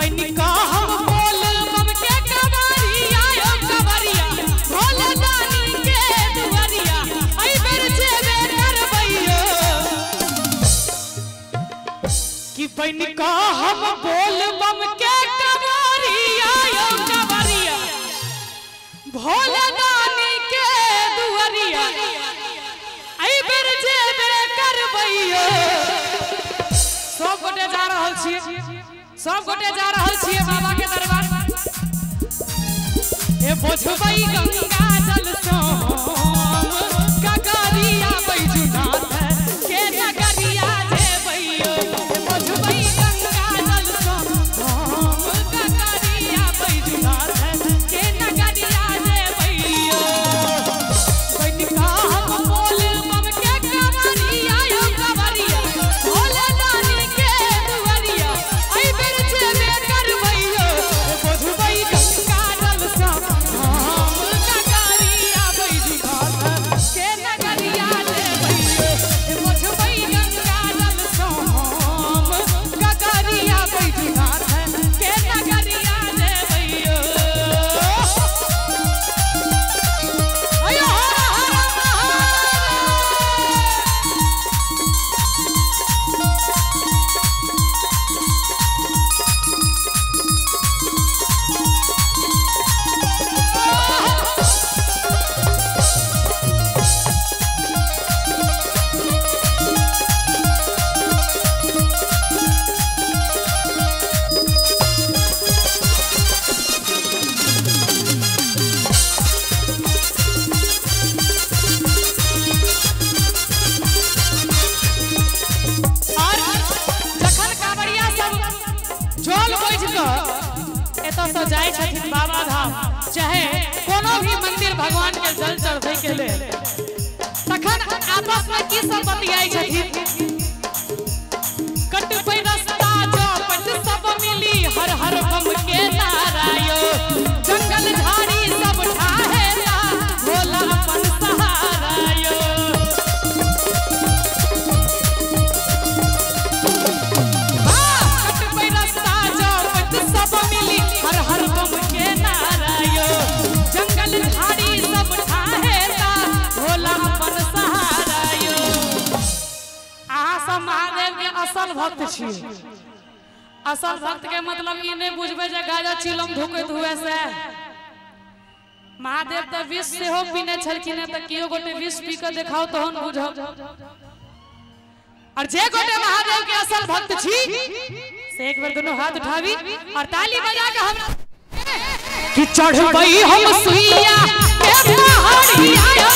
बनिका हम बोल बम के कवरिया यो कवरिया भोले दानी के दुआरिया ऐ बेर जेबे करबैयो कि बनिका हम बोल बम के कवरिया यो कवरिया भोले दानी के दुआरिया ऐ बेर जेबे करबैयो। सब गोटे जा रहल छियै, सब गोटे जा रहल छियै बाबा के दरबार। ए बोझबै गंगा जल सोम गगरिया बैजुनाथ के नगरिया जेबैयो। बोझबै गंगा जल सोम गगरिया बैजुनाथ के नगरिया जेबैयो। बनिका हम बोल बम के कवरिया यो कवरिया भोले दानी के दुआरिया ऐ बेर जेबे करबैयो। बोझबै गंगा जल सोम गगरिया बैजुनाथ के नगरिया जेबैयो। बोझबै गंगा जल सोम गगरिया बैजुनाथ के नगरिया जेबैयो। अयो हर हर महादेव। और जखन कांवरिया सब जल बोझ कऽ एतऽ से जाइ छथिन बाबा धाम चाहे कोनो भी मंदिर भगवान के जल चढ़बै के लेल, तखन आपस में की सब बतियाइ छथिन। कटबै रस्ता चौपट सब मिली हर हर बम के नारायो, जंगल झाड़ी सब ठाहेला भोला अपन सहारायो। कटबै रस्ता चौपट सब मिली हर हर बम के नारायो, जंगल झाड़ी सब ठाहेला भोला अपन सहारायो। अहाँ सब महादेव के असल भक्त छी। असल भक्त के मतलब ई नहि बुझबै जे गाजा चिलम धुकैत हुए से। महादेव तऽ विष सेहो पीने छलखिन हेँ, तऽ केओ गोटे विष पी कऽ देखाउ तहन बुझब। और जे गोटे महादेव के असल भक्त छी से एक बेर दोनों हाथ उठाबी और ताली बजा के हमरा कि चढ़बै हम सुइया के पहाड़िया।